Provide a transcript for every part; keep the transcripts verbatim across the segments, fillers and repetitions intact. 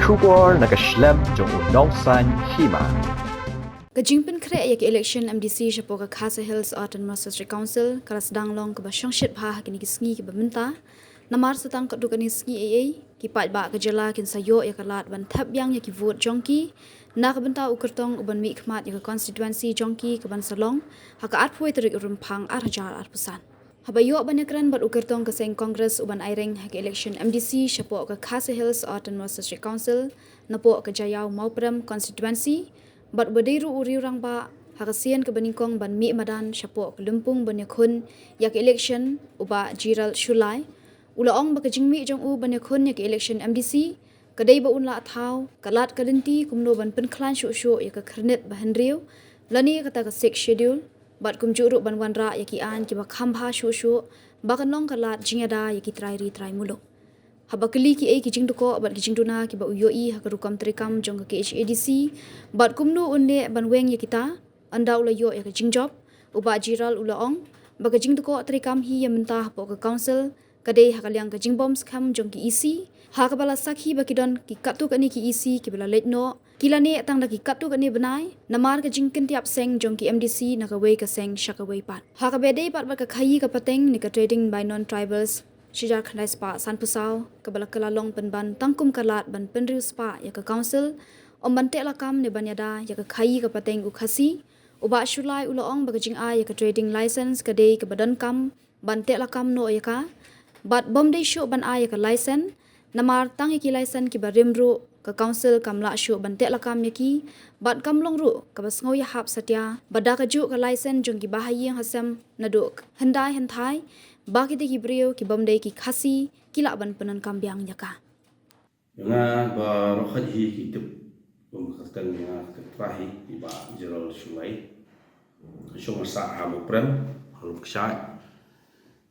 Khubor na ka shlem jong u nongsaiñ hima. Ka jingpynkhreh ïa ka election M D C shapoh ka Khasi Hills Autonomous District Council ka la sdang long kaba shongshit bha ha kine ki sngi kiba mynta. Namar sa tang katto katne sngi ei ei, ki paidbah ka jylla kin sa ïoh ïa ka lad ban thep biang ïa ki vote jong ki na ka bynta u kyrtong uban mihkhmat ïa ka constituency jong ki kaban sa long ha ka arphew tarik u Rymphang ar hajar arphew san. Haba ïoh ban ïakren bad u kyrtong ka seng Congress uban aireng ha ka election M D C shapoh ka Khasi Hills Autonomous District Council napoh ka Jaïaw Mawprem constituency, bad uba dei ruh u riew rangbah ha ka sien kaba nyngkong ban mih madan shapoh ka lympung ban ïakhun ïa ka election, u Bah Gerald Shullai, u la ong ba ka jingmih jong u ban ïakhun ïa ka election M D C ka dei ba un lah thaw ka lad ka lynti kumno ban pynkhlaiñ shuh shuh ïa ka khyrnit ba hynriew lane kata ka Sixth Schedule, bad kumjuh ruh ban wanrah ïa ki aiñ kiba kham bha shuh shuh ba kan long ka lad jingïada ïa ki trai ri trai muluk. Haba kylli kiei ki jingdkoh bad ki jingduna kiba u ïohi ha ka rukom treikam jong ka K H A D C bad kumno un leh ban weng ïa kita, ynda u la ïoh ïa ka jingjop, u Bah Gerald u la ong ba ka jingdkoh treikam hi ïa mynta hapoh ka council ka dei ha ka liang ka jingbymskhem jong ki E C, ha kaba la sakhi ba ki don ki katto katne ki E C kiba la leit noh, ki la neh tang da ki katto katne bnai namar ka jingkyntiap seng jong ki M D C na kawei ka seng sha kawei pat. Ha kaba ïadei bad ka khaïi ka pateng ne ka trading by non-tribals, shi hajar khyndai spah sanphew saw kaba la kylla long pynban tang kum ka lad ban pynriewspah ïa ka council ym ban teh lakam ne ban ïada ïa ka khaïi ka pateng u Khasi, u Bah Shullai u la ong ba ka jingai ïa ka trading license ka dei kaba donkam ban teh lakam noh ïa ka, bad bym dei shuh ban ai ïa ka license, namar tang ïa ki license kiba rim ruh ka council kam lah shuh ban teh lakam ïa ki, bad kam long ruh kaba sngew ïahap satia ba da kajuh ka license jong ki bahaïing hasem naduh hyndai hynthai ba kita ki briew ki bym dei ki Khasi ki lah ban pyndonkam biang ïa ka. Nga baroh hi ki tip kum ka kyrteng, nga ka trai hi i Bah Gerald Shullai. Ka shong ka sah ha Mawprem, ha Lumkshai.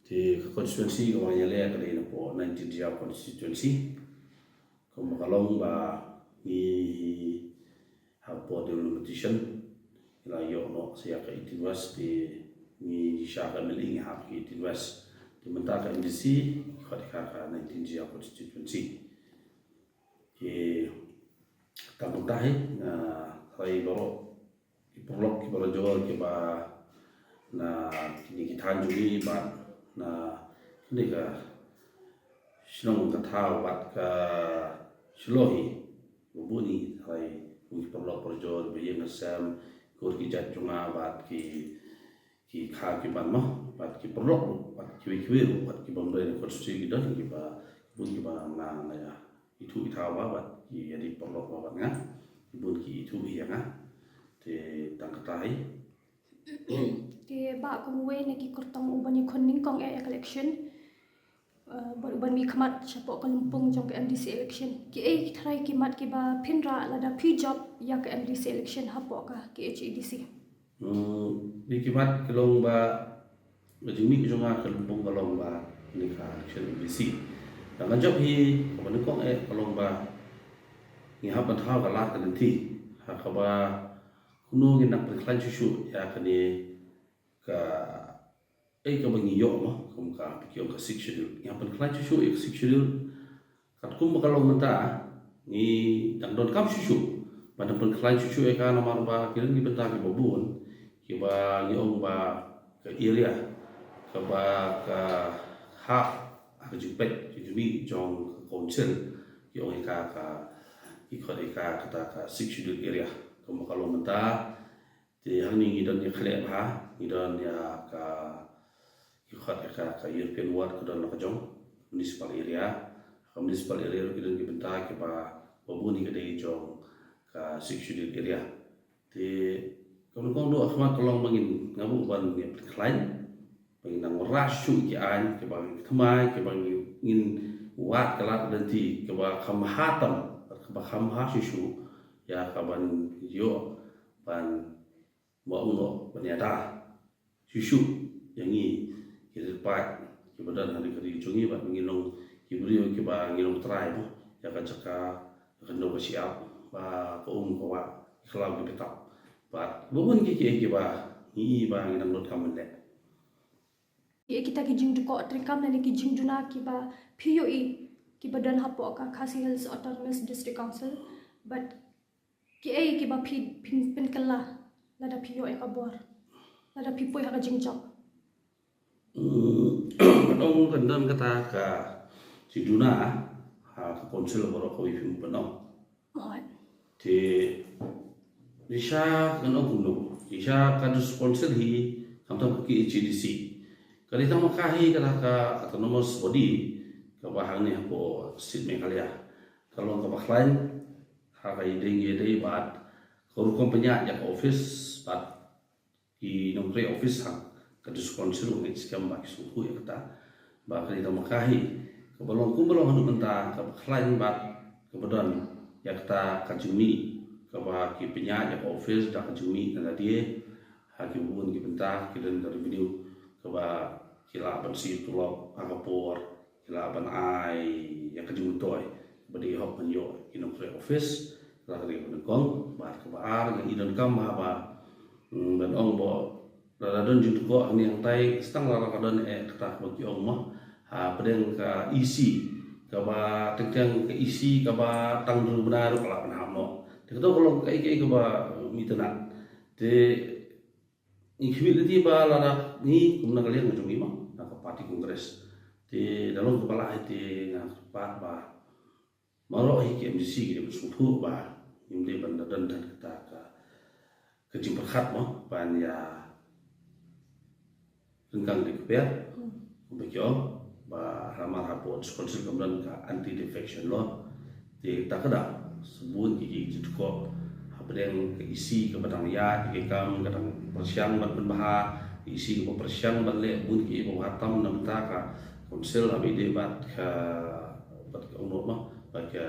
Te ka constituency kaba nga ïaleh ka dei napoh nineteen Jaïaw constituency. Kumba ka long ba ngi hi ha ka por delimitation, ngi la ïoh noh sa ïa ka eighteen West, te ngi sha ka M L A ngi hap ka eighteen West. Te mynta ka M D C, ka dei ka nineteen Jaïaw constituency. Te tang kumta hi, ah, trai baroh ki paralok ki parajor kiba na kine ki thaiñ jong ngi bad na kine ka shnong ka thaw bad ka Shillong hi. Ba bun ngi trai ki paralok parajor ba ïeng ha sem, kur ki jait jong nga bad ki ki kha ki ban mo, bad ki paralok ruh, bad kiwei kiwei ruh, bad ki bym dei na constituency ki don kiba bun kiba nga nga ïa ithuh ithaw bha, bad ki ïa dei paralok bha bad nga, ki bun ki ithuh ïa nga. Te tang kata hi. Te Bah, kum uwei na ki kyrtong uban ïakhun nyngkong eh ïa ka election, eh, bad uban mihkhmat shapoh ka lympung jong ka M D C election, kiei ki trai ki mat kiba phin rah lada phi jop ïa ka M D C election hapoh ka K H A D C? Hmm, dei ki mat ki long ba ka jingmih jong nga ka lympung ka long ba kane ka election M D C. Tang ka jop hi kaba nyngkong eh ka long ba ngi hap ban thaw ka lad ka lynti ha kaba kumno ngin nang pynkhlaiñ shuh shuh ïa kane ka, eh, kaba ngi ïoh mo, kum ka ki ong ka Sixth Schedule. Ngi hap pynkhlaiñ shuh shuh ïa ka Sixth Schedule. Katkum ba ka long mynta, ngi dang donkam shuh shuh ban dang pynkhlaiñ shuh shuh ïa ka, namar ba ki don ki bynta kiba bun kiba ngi ong ba ka area kaba ka hap ha ka jingpeit ka jingmih jong ka council, ki ong ïa ka ka, ki khot ïa ka kata ka Sixth Schedule area. Kumba ka long mynta, te hangne ngi don ïa ka khleh bha, ngi don ïa ka, ki khot ïa ka, ka European ward ka don la ka jong municipal area. Ka municipal area ruh ki don ki bynta kiba, ba bun hi ka dei jong ka Sixth Schedule area. Te ka nyngkong duh ka mat ka long ba ngin, nga buh ban ngin pynkhlaiñ, ba ngin nang wanrah shuh ki aiñ kiba ngin thymmai, kiba ngin, ngin wad ka lad ka lynti kaba kham bha tam, kaba kham bha shuh shuh ïa kaban ïoh ban, ba ong noh ban ïada shuh shuh ïa ngi ki riewpaid kiba don ha ri ka ri jong ngi, bad ngi long ki briew kiba ngi long trai mo ïa ka jaka, ïa ka nong ka shyiap, ba ka um ka wah, ki khlaw ki btap, bad ba bun ki kiei kiba ngi i ba ngi nang donkam ban leh. Ïa kita ki jingdkoh treikam lane ki jingduna kiba phi ïohi kiba don hapoh ka Khasi Hills Autonomous District Council, bad kiei kiba phi pyn pynkylla lada phi ïoh ïa ka bor, lada phi poi ha ka jingjop. Ban ong kan don kata ka jingduna ha ka council baroh kawei, phim ban ong. Te shisha kan ong kumno, shisha ka district council hi, khamtam ka KHADC, ka dei tang ma ka hi kata ka autonomous body kaba hangne hapoh state Meghalaya. Ka long kaba khlaiñ ha ka ïadei ïadei bad ka rukom pynïaid ïa ka office bad ki nongtrei office ha ka district council. Ngeit skhem ba ki sngewthuh ïa kata ba ka dei tang ma ka hi kaba long kumba long haduh mynta, kaba khlaiñ bad kaba don ïa kata ka jingmih kaba ki pynïaid ïa ka office da ka jingmih na lade ha ki bun ki bynta. Ki don ka revenue kaba ki lah ban siew tulop ha ka por, ki lah ban ai ïa ka jingmyntoi ba dei hok ban ïoh ki nongtrei office. La ka dei ka nyngkong. Bad kaba ar, ngi donkam ha ba, mm, ban ong ba lada don jingtyrkhong hangne hangtai, tang lada ka don eh kata kaba ki ong mo, ha pdeng ka EC, kaba teng teng ka EC kaba tang hynriew bnai ruh ka lah ban hap noh. Te kato ka long kaei kaei kaba, eh, mih tynnat. Te ngi khmih lynti ba lada ngi kum na ka liang ka jong ngi mo, na ka party Congress, te da long kaba lah hi te nga kyrpad ba baroh hi ki MDC ki dei ban sngewthuh ba ngim dei ban da don tad kata ka, ka jingpyrkhat mo ban ïa ryngkang dei kper. Kumba ki ong ba namar hapoh district council kam don ka anti defection law. Te kata ka dei sa bun ki ki jingtyrkhong hapdeng ka EC kaba dang ïaid ki kam, ka dang pyrshang ban pynbha, ka EC kaba pyrshang ban leh bun ki ba bha tam na bynta ka council haba ïadei bad ka, bad ka ong noh mo, bad ka,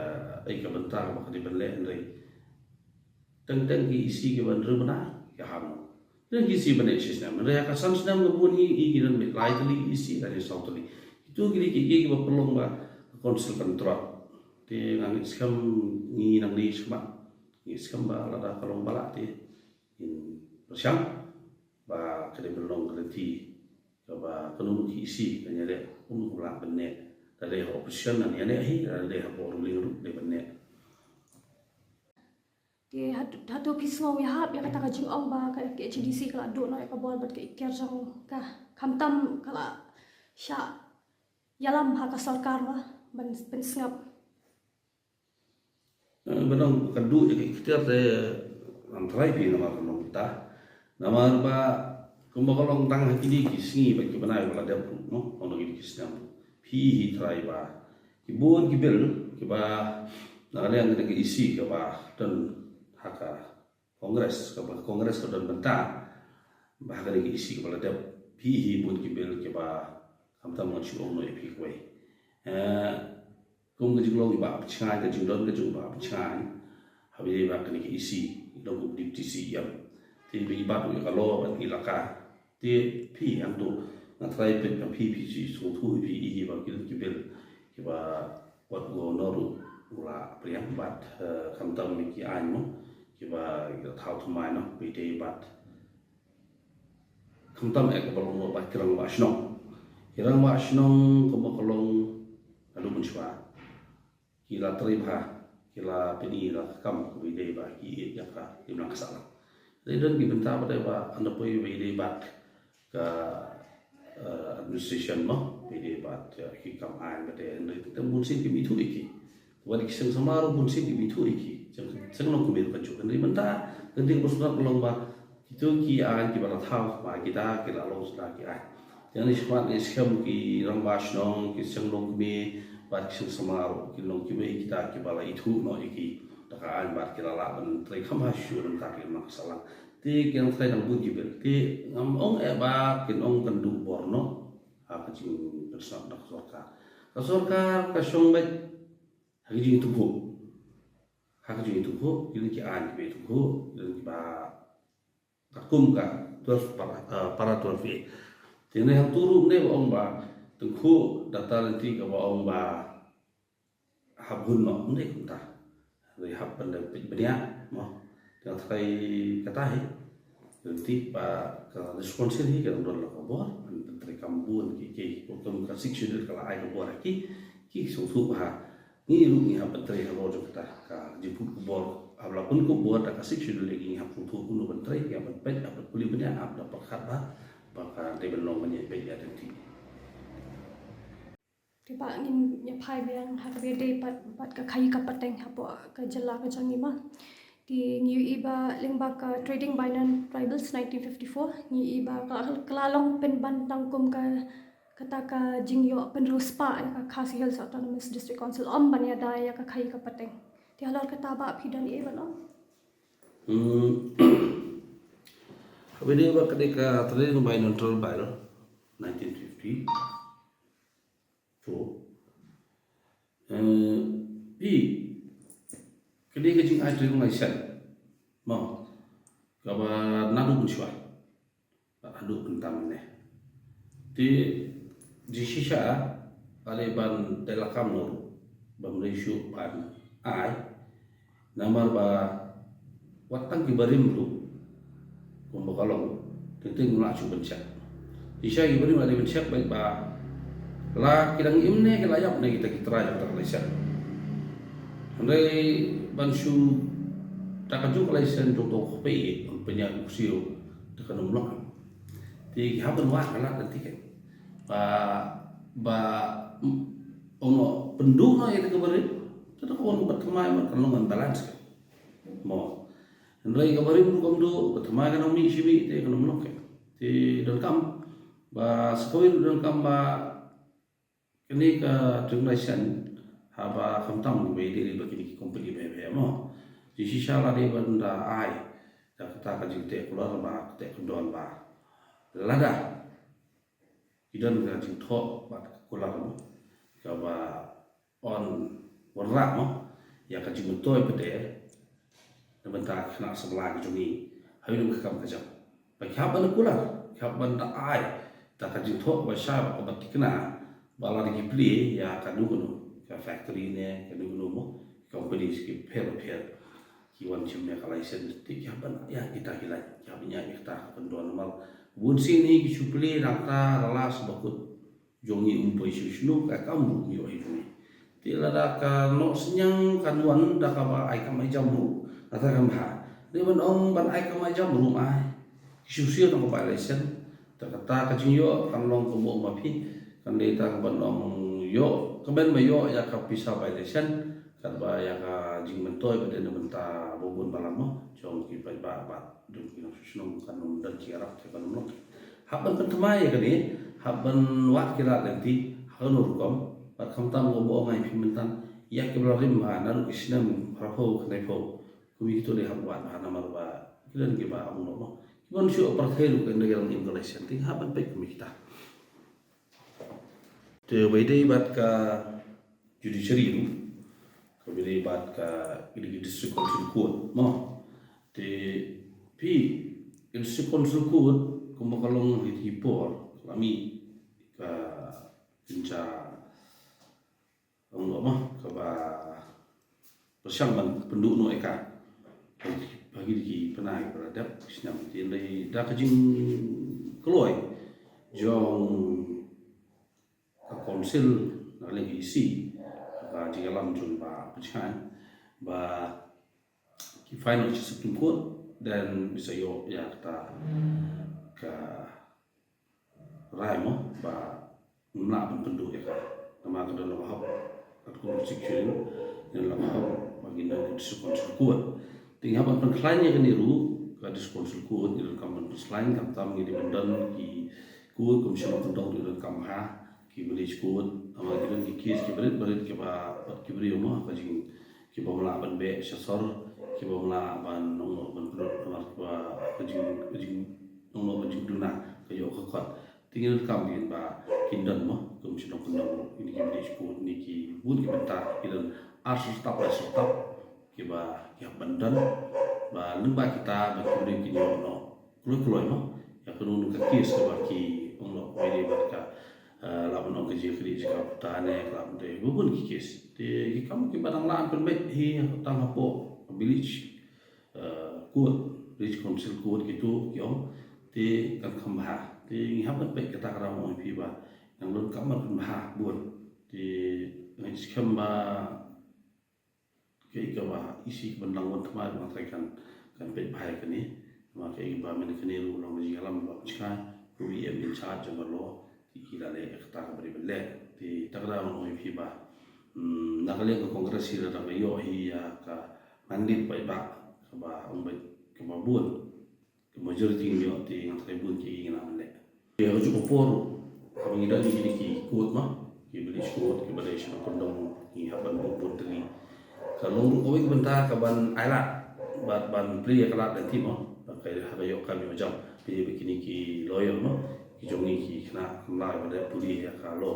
ei, ka bynta kaba ka dei ban leh, hynrei teng teng ki EC kiba hynriew bnai ki hap noh. Teng ki EC ba neh shi snem, hynrei ha ka san snem kaba bun hi, i ki don beit lai tylli EC, lane saw tylli. Kito ki dei kiei kiei kiba pynlong ba ka council kan trot. Te nga ngeit skhem, ngi nangne shakhmat ngi ngeit skhem ba lada ka long ba lah te ngin pyrshang ba ka dei ban long ka lynti kaba kano kano ki EC kan ïaleh kumno ka lah ban neh, lada dei ha opposition lane ïaleh hi, lada dei hapoh ruling ruh dei ban neh. Te hato, hato phi sngew ïahap ïa kata ka jingong ba ka, ka KHADC ka la duh noh ïa ka bor bad ka ikhtiar jong ka, khamtam ka la shah ïalam ha ka sorkar mo ban pynsngap? Eh, ban ong ka duh ïa ka ikhtiar te ngam tharai phi namar ka long kata. Namar ba kumba ka long tang ha kine ki sngi bad ki bnai ba la dep ruh mo, ong na kine ki snem ruh, phi hi tharai ba ki bun ki bill kiba na ka liang ka EC kaba don ha ka Congress, kaba Congress ka don bynta ba ha kane ka EC kaba la dep, phi hi bun ki bill kiba khamtam ngan shu ong noh ïa phi kawei. Eh, kum ka jinglong i Bah Pynshngaiñ, ka jingdon ka jong i Bah Pynshngaiñ haba ïadei bad kane ka EC, i long kum Deputy CEM. Te i bat ruh ïa ka law bad i laka. Te phi hangto nga tharai peit ba phi, phi shu sngewthuh, phi i hi ba ki, ki bill kiba wat u Governor ruh u la pdiang bad, eh, khamtam ki aiñ mo kiba, kiba thaw thymmai noh ba ïadei bad khamtam eh kaba long ba ki rangbah shnong. Ki rangbah shnong kumba ka long naduh mynshuwa ki la trei bha, ki la pyni la ka kam kaba ïadei ba ki ïeit ïa ka imlang ka sahlang. Te don ki bynta ba dei ba ynda poi ba ïadei bad ka, eh, administration mo, ba ïadei bad, eh, ki kam aiñ ba dei, hynrei teng teng bunsien kim ithuh ïa ki. Wat ki seng samla ruh bunsien kim ithuh ïa ki. Seng, seng nongkmie ruh kajuh. Hynrei mynta ka dei ba sngewthuh ka long ba kito ki aiñ kiba la thaw ba kita ki la long shuh ki aiñ. Te nga ngeit skhem ki rangbah shnong, ki seng nongkmie bad ki seng samla ruh kin long kiwei kita kiba la ithuh noh ïa ki da ka aiñ bad ki la lah ban trei kham bha shuh na ka bynta ka imlang ka sahlang. Te ki nang trei dang bun ki bill. Te ngam ong eh ba kin ong kan duh bor noh ha ka jingpynsngew na ka sorkar. Ka sorkar ka shong beit ha ka jingtyngkhuh. Ha ka jingtyngkhuh, ki don ki aiñ kiba tyngkhuh, ki don kiba katkum ka twelve para, eh, para twelve A. Te ngi hangto ruh ngi ba ong ba tyngkhuh da ka lynti kaba ong ba hap hun noh, ym dei kumta. Hynrei hap ban da peit bniah mo. Te nga tharai kata hi, lynti ba ka responsible hi ka dang don la ka bor ban pyntreikam bun ki, ki, kum ka Sixth Schedule ka la ai ka bor ha ki. Ki sngewthuh ba ngi ruh ngi hap ban trei halor jong kata ka jingpynkup bor, haba la pynkup bor da ka Sixth Schedule, ngi hap sngewthuh kumno ban trei, ngi hap ban peit, hap ban pule bniah, hap ban pyrkhat ba, ba ka dei ban long ban ïa peit ïa lynti. Te ba ngin ïa phai biang ha kaba ïadei bad, bad ka khaïi ka pateng hapoh ka jylla ka jong ngi ma. Te ngi ïohi ba lyngba ka Trading by Non-Tribals nineteen fifty-four, ngi ïohi ba ka, ka la long pynban tang kum ka, kata ka jingïoh pynriewspah ïa ka Khasi Hills Autonomous District Council, ym ban ïada ïa ka khaïi ka pateng. Te halor kata ba phi don ei ban ong? Hmm. Haba ïadei bad ka dei ka Trading by Non-Tribal Bill nineteen fifty. To. Eh, i, ka dei ka jingai trading license. Mo, kaba naduh mynshuwa bad haduh kyntam mynne. Te jingshisha ka dei ban tei lakam noh ruh, bym dei shuh ban ai. Namar ba wat tang ki barim ruh, kumba ka long, teng teng ngim lah shuh ban check. Shisha ki barim la dei ban check beit ba la ki dang im ne ki la ïap ne kita ki trai jong kata ka license. Hynrei ban shu da ka jong ka license jong to ka pei, ban pynïaid u ksiew, te kan ym long. Te ki hap ban wad ka lad lynti kein. Ba, ba, mm, ong noh pynduh noh ïa kata ka barim, te da ka wan ka thymmai, kan long unbalance kein. Mo. Hynrei ka barim ruh kam duh, ka thymmai ka nang mih shi mih, te kan ym long kein. Te donkam ba sa kawei ruh donkam ba kane ka trading license haba khamtam ba ïadei bad kine ki company ba heh ba heh mo. Jingshisha la dei ban da ai da kata ka jingteh kular ba ka teh kyndon ba lada ki don ka jingthoh bad ka kular mo, kaba yn wanrah mo ïa ka jingmyntoi pat de na bynta ki khynnah samla ki jong ngi ha kawei ka kam ka jam. Ba ki hap ban da kular, ki hap ban da ai da ka jingthoh ba shai bad kaba thikna ba lada ki plie ïa kano kano ka factory ne kano kano mo, company ki pher pher, ki wan shim ïa ka license, te ki hap ban ïa kita ki lait, ki hap ban ïa kita ka kyndon namar bun sien hi ki shu plie nangta la las ba kut jong ngi um poi shu shnong, ka kam ruh ngi ïoh hi ruh. Te lada ka noh synñiang kan wan da kaba ai kam ai jam ruh, kata kan bha. Dei ban ong ban ai kam ai jam ruh ym ai. Ki shu siew tang kaba ai license. Te kata ka jingïoh kan long kumba ong ma phi, kan dei tang ban ong ïoh, ka ban ba ïoh ïa ka pisa bai license, katba ïa ka jingmyntoi ba dei na bynta ba bun balang mo jong ki paidbah bad jong ki nongshong shnong, kan ym don ki ïarap te kan ym long. Hap ban pynthymmai ïa kane, hap ban wad ki lad lynti ha kano rukom, bad khamtam kumba ong ai phi mynta, ïa kiba la rim bha naduh ki snem phraphew khyndai phew, kumne kito dei hap wad bha namar ba ki don kiba ong noh mo, kiba shu pyrthei ruh ka dei ka long im ka license, te hap ban peit kumne kita. Te ba ïadei bad ka judiciary ruh, kaba ïadei bad ka, ka District Council Court mo. Te phi, ka District Council Court kumba ka long ha kine ki por ka la mih ka kynja ong noh mo, kaba pyrshang ban pynduh noh ïa ka ha kine ki bnai kiba la dep, ki snem. Te hynrei da ka jingkloi jong ka council na ka liang ka E C, ka jingïalam jong Bah Pynshngaiñ, ba ki file noh sha Supreme Court, then ki sa ïoh ïa kata ka rai mo ba ngim lah ban pynduh ïa ka. Namar ka don la ka hok, ka constitution, don la ka hok ba ngin don District Council Court. Te ngi hap ban pynkhlaiñ ïa kane ruh, ka District Council Court ngi donkam ban pynkhlaiñ, khamtam ngi dei ban don ki court kum sha Nongkyndong ruh donkam bha, ki village court, namar ki don ki case kiba rit ba rit kiba, bad ki briew mo, ka jing, kibym lah ban beh sha sor, kibym lah ban ong noh ban pynlut namar kiba ka jing, ka jing ong noh ka jingduna ka ïoh ka kot. Te ngi donkam ïa ba kin don mo kum sha Nongkyndong ruh, kine ki village court, kine ki bun ki bynta ki don ar syrtap, lai syrtap kiba ki hap ban don, ba lyngba kita ba ki briew kin ïoh noh kloi kloi mo ïa kano kano ka case kaba ki ong noh, ba ïadei bad ka, eh, lah ban ong ka jingïakynduh jingïakynduh ne ka lah ban dei bun ki case. Te ki kam kiba dang lah ban pynbeit hi tang hapoh village, eh, court, village council court kito ki ong. Te kan kham bha. Te ngi hap ban peit kata ka daw ong ïa phi ba nang donkam ban pynbha bun. Te Ngi skhem ba kaei kaba isi ban lang wan thymmai ba ngi trai kan kan peit bha ïa kane. Namar kaei ba mynta kane ruh long ka jingïalam ba pynshai u E M in charge jong ka law, te i la leh ïa kata kaba dei ban leh. Te ta ka daw ngan ong ïa phi ba, hmm, na ka liang ka Congress hi lada ka ïoh hi ïa ka mandate paidbah kaba ym beit kaba bun, ka majority ngi ïoh, te ngan trai bun ki ngi nang leh. Ïa ka juh ka por ruh, haba ngi don ïa kine ki court ma, ki village court, kiba dei sha kyndong, ngi hap ban bun bun tylli. Ka long ruh kawei ka bynta kaban ai lad bad ban plie ïa ka lad lynti ma, ba ka ha ka ïoh kam ïoh jam. Phi ba kine ki lawyer ma, ki jong ngi ki khynnah khynnah ba dei pule ïa ka law,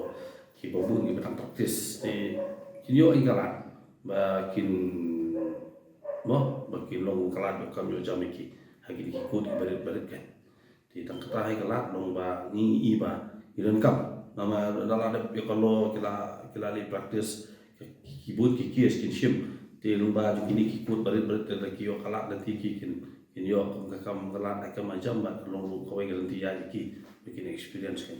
kiba bun kiba tang practice, te kin ïoh ïa ka lad ba kin, mo, ba kin long ka lad ïoh kam ïoh jam ïa ki ha kine ki court kiba rit ba rit kan. Te tang kata hi ka lad long ba ngi i ba ngi donkam. Namar da la dep ïa ka law, ki la, ki la leh practice, ki bun ki case kin shim. Te long ba jong kine ki court ba rit ba rit te da ki ïoh ka lad, da te ki kin, kin ïoh kum ka kam ka lad, ka kam jam, bad long ruh kawei ka lynti ïa ki ba kin experience kan.